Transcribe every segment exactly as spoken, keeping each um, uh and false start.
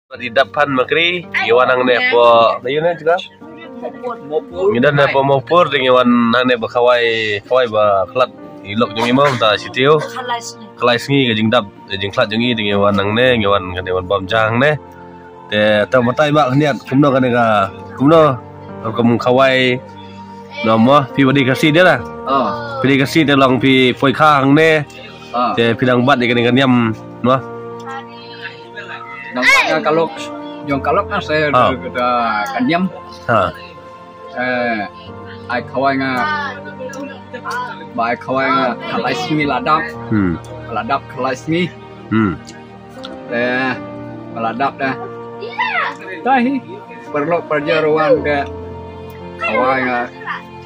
Bad i dap phan Makri, ngi wan hangne po, na yu ne juga? Ngi don ne po Mopur, te ngi wan hangne ba khawai, khawai ba khlad i lok jong i mo, ta sitio. Khalai sngi ka jingdap, ka jingkhlad jong i, te ngi wan hangne, ngi wan kane wan bam ja hangne. Te, ta batai ba khniat, kumno kane ka, kumno, kum khawai, no mo, phi ba dei Khasi de la? Oh. Phi dei Khasi te long phi poi kha hangne. Ah. Te phi dang bat ïa kane ka niam, no? Dang bat nga ka lok, jong ka lok nga se Ah. ka, ka niam. Ha. Eh, ai khawai nga, ba ai khawai nga, khalai sngi la dap. Hmm. La dap khalai sngi. Hmm. Eh, la dap dah. Tahi, perlu perjeruan ke khawai nga.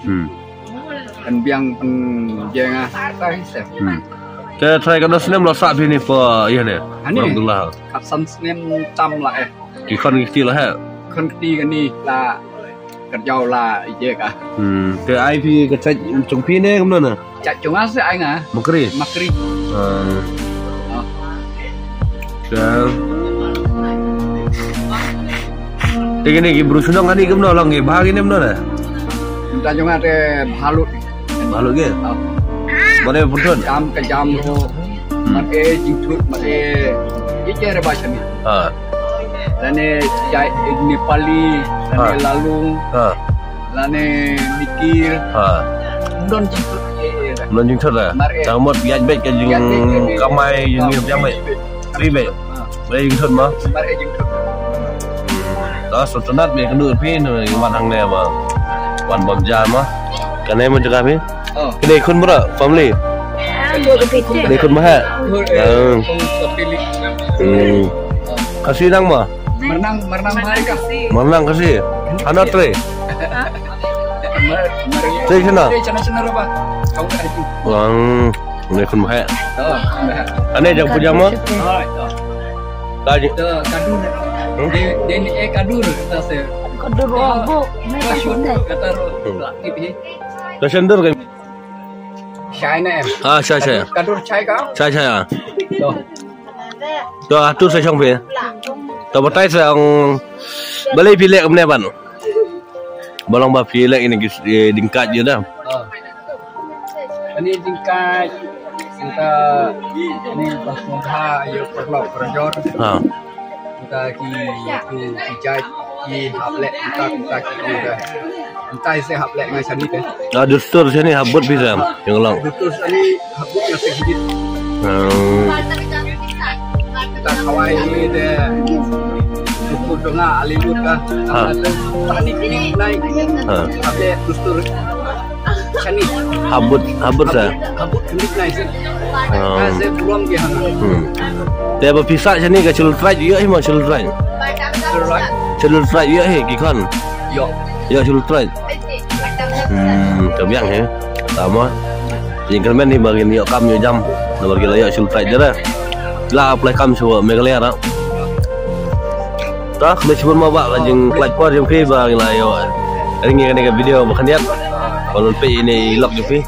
Hmm. Kan biang pen jeng ah. Tahi se. Hmm. Te trai ka dos snem la sa phi ni po, ïa ne. Ani? Alhamdulillah. Kat san snem tam la eh. Ki khon ki kti la he. Khon kti kani la kerja la ije ka. Hmm. Te ai phi ka chait jong phi ne kumno na? Chait jong nga se ai nga. Makri. Makri. Ah. Oh. Te. Te kine ki bru shnong ani kumno long ki bha kine kumno na? Mynta jong nga te bha lut. Bha lut ke? Oh. Mane pun thun. Jam ka jam ro. Hmm. Mane jingthut, mane. Ye je re ba chami. Ha. Lane jai Nepali, lane Ha. Lalung, Ha. lane Mikir. Ha. Don jingthut. Don jingthut la. Mar eh. Tang mot ïaid beit ka jing Ïaid beit, ïaid beit. kamai jing Ah, jam beit. Free beit. Ah. Beit jingthut ma. Mar eh jingthut. Ta so tunat me kenu pi no wan hangne ba. Wan bam ja ma. Kane mo jaga pi. Oh. Kine khun bra, family. Kine khun ba ha. Khun, eh, Ah. khun family. Hmm. Khasi nang ma? Mernang, mernang mai ka. Mernang Khasi. Hana tre. Mer-, mer-, Tre chana. Tre chana chana roba. Kau ka itu. Wang, kine khun ba ha. Oh, khun ba ha. Ane jang puja ma? Oh, oh. Kaji. Te kadur. Hmm? De, de ni eh kadur, ta se. Kadur Oh, robo. Kadur, kata ro. Hmm. Lak ni pi. Ta sender kan? Shai ne em? Ah, shai, shai. Kadur, kadur shai ka? Shai, shai, ah. To. To, atur sa shong phi. To, batai sa ong balei phi leh kumne ban. Ba long ba phi leh ini ki, eh, dingkat je dah. Oh. Ini dingkat, kita ini pas mengha, ya, perlu kerja. Ha. Kita ki, ki, ki jait, ki hap leh, kita, kita ki, kita. Kita isi hap leh ngai sani te. Ah, dustur sani hap bud phi sa, yang long. Dustur sani hap bud ngai sani. Hmm. Kita khawai ni te. Dustur donga ali lut ka. Ha. Tani kini nai. Ha. Hap leh dustur. Shani. Habut, habut sa. Habut khyndiat nai. Um, Ka se burom ki hang. Hmm. Te ba pisa shani ka chul trai ïa hi ma chul trai. Chul trai. Chul trai ïa hi ki khon. Ïa. Ïa chul trai. Hmm, ka biang hi. Tama. Jingkyrmen hi ba kin ïa kam ïa jam. Namar ki la ïa chul trai jada. La apply kam shuwa Meghalaya ra. Tah, khublei shibun mo bah ka jingpynlait por jong phi ba ngi la ïoh ring ïa kane ka video ba khyndiat. Ba lun peit ïa ine i lok jong phi.